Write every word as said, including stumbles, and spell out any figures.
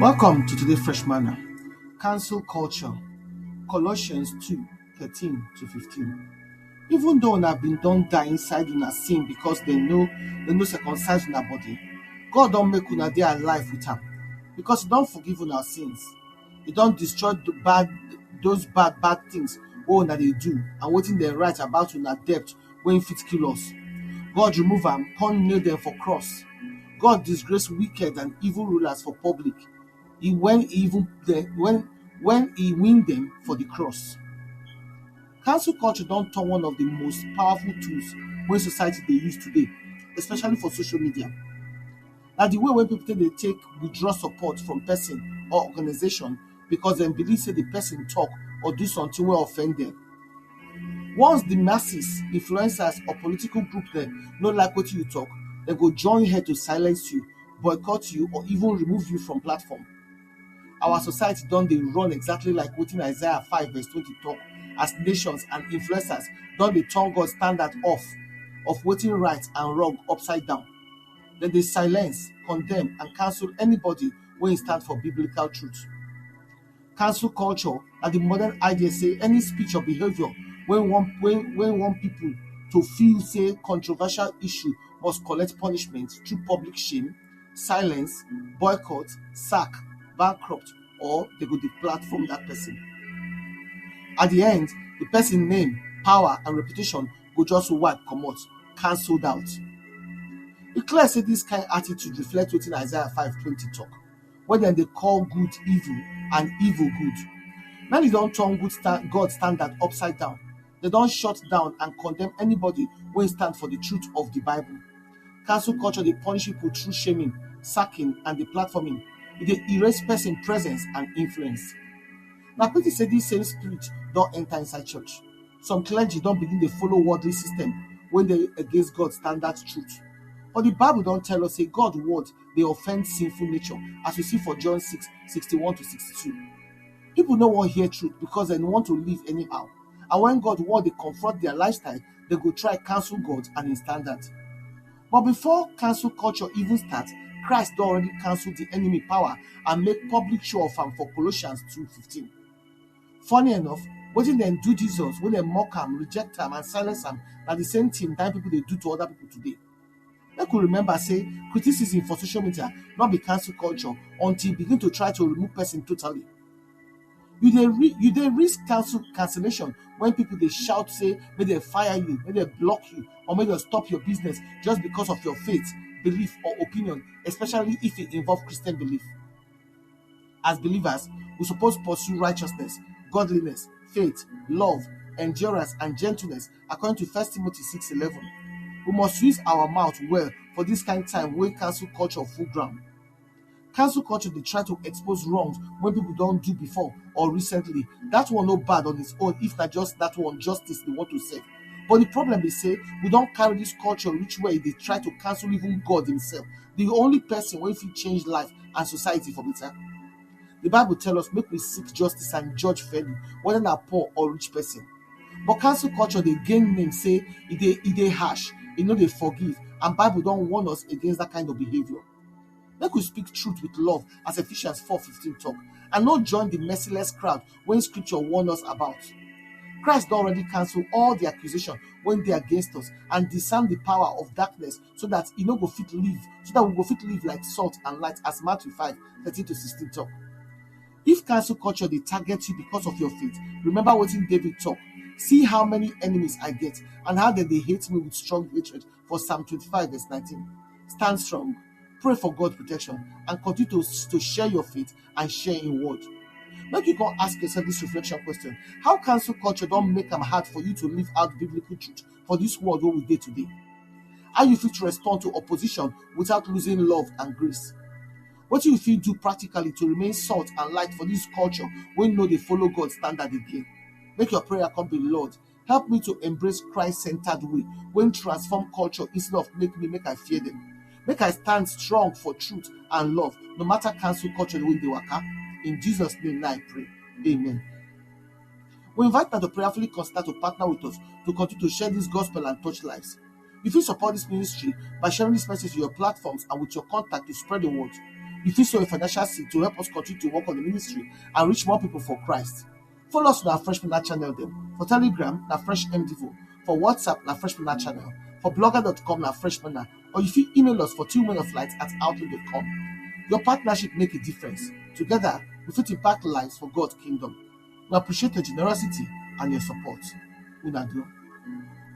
Welcome to today's Fresh Manna. Cancel culture. Colossians two thirteen to fifteen. Even though una been don die inside una sin because dem no dem no circumcise una body, God don make una dey alive with am because e don forgive una sins. E don destroy the bad those bad bad things wey una dey do and wetin dem write about una debt wey fit kill us. God remove am, come nail dem for cross. God disgrace wicked and evil rulers for public. He when he even the when when he win them for the cross. Cancel culture don turn one of the most powerful tools wey society dey use today, especially for social media. Na the way wey people take dey take withdraw support from person or organization because dem believe say the person talk or do something wey offend them. Once the masses, influencers or political group dem no like wetin you talk, dem go join head to silence you, boycott you or even remove you from platform. Our society don dey run exactly like wetin Isaiah five verse twenty talk, as nations and influencers don dey turn God standard off of wetin right and wrong upside down. Dem dey silence, condemn and cancel anybody wey stand for biblical truth. Cancel culture na the modern idea say any speech or behaviour wey wan wey wey wan people to feel say controversial issue must collect punishment through public shame, silence, boycott, sack, bankrupt, or they go deplatform that person. At the end, the person name, power and reputation go just wipe comot, cancelled out. E clear say this kind attitude reflect wetin Isaiah five twenty talk, wey dem dey call good evil and evil good. Many don turn good sta- God standard upside down. They don shut down and condemn anybody wey stand for the truth of the Bible. Cancel culture dey punish people through shaming, sacking, and the platforming. E dey erase person presence and influence. Na pity say this same spirit don enter inside church. Some clergy don begin dey follow worldly system wey dey against God standard truth. But the Bible don tell us say God word dey offend sinful nature, as we see for John six sixty one to sixty two. People no wan hear truth because dem want to live anyhow. And when God word dey confront their lifestyle, dem go try cancel God and im standard. But before cancel culture even start, Christ don already cancel the enemy power and make public show of am for Colossians two fifteen. Funny enough, wetin dem do Jesus, wey dem mock am, reject am and silence am, na the same thing that people dey do to other people today. Make we remember say criticism for social media no be cancel culture until you begin to try to remove person totally. You dey re- you dey risk cancel cancellation when people dey shout say make dem fire you, make dem block you, or make dem stop your business just because of your faith, belief, or opinion, especially if e involve Christian belief. As believers, we suppose pursue righteousness, godliness, faith, love, endurance, and gentleness, according to First Timothy six eleven. We must use our mouth well for this kind time wey cancel culture full ground. Cancel culture dey try to expose wrongs wey people don do before or recently. That one no bad on its own if na just that one justice dey want to serve. But the problem be say we don carry this culture reach where e dey try to cancel even God himself, the only person wey fit change life and society for better. The Bible tell us make we seek justice and judge fairly, whether na poor or rich person. But cancel culture dey gain name say e dey e dey harsh, e no dey forgive, and Bible don warn us against that kind of behaviour. Make we speak truth with love, as Ephesians four fifteen talk, and no join the merciless crowd wey scripture warn us about. Christ don already cancel all the accusation wey dey against us and disarm the power of darkness so that e no go fit live, so that we go fit live like salt and light, as Matthew five thirteen to sixteen talk. If cancel culture dey target you because of your faith, remember wetin David talk. See how many enemies I get and how dem dey hate me with strong hatred for Psalm twenty-five verse nineteen. Stand strong, pray for God protection and continue to, to share your faith and share in word. Make you come ask yourself this reflection question. How cancel culture don make am hard for you to live out biblical truth for this world wey we dey today? How you fit respond to opposition without losing love and grace? Wetin you fit do practically to remain salt and light for this culture wey no dey follow God standard again? Make your prayer come be, Lord, help me to embrace Christ-centered way wey transform culture instead of make me make I fear them. Make I stand strong for truth and love, no matter cancel culture wey dey waka. In Jesus' name na I pray. Amen. We invite una to prayerfully consider to partner with us to continue to share this gospel and touch lives. You fit support this ministry by sharing this message to your platforms and with your contact to spread the word. You fit sow a financial seed to help us continue to work on the ministry and reach more people for Christ. Follow us on our Fresh Manna channel dem. For Telegram, na Fresh M Devo. For WhatsApp, na Fresh Manna channel. For blogger dot com, na Fresh Manna. Or you fit email us for two men of light at outlook dot com. Your partnership make a difference. Together, we fit impact lives for God kingdom. We appreciate your generosity and your support. Una do.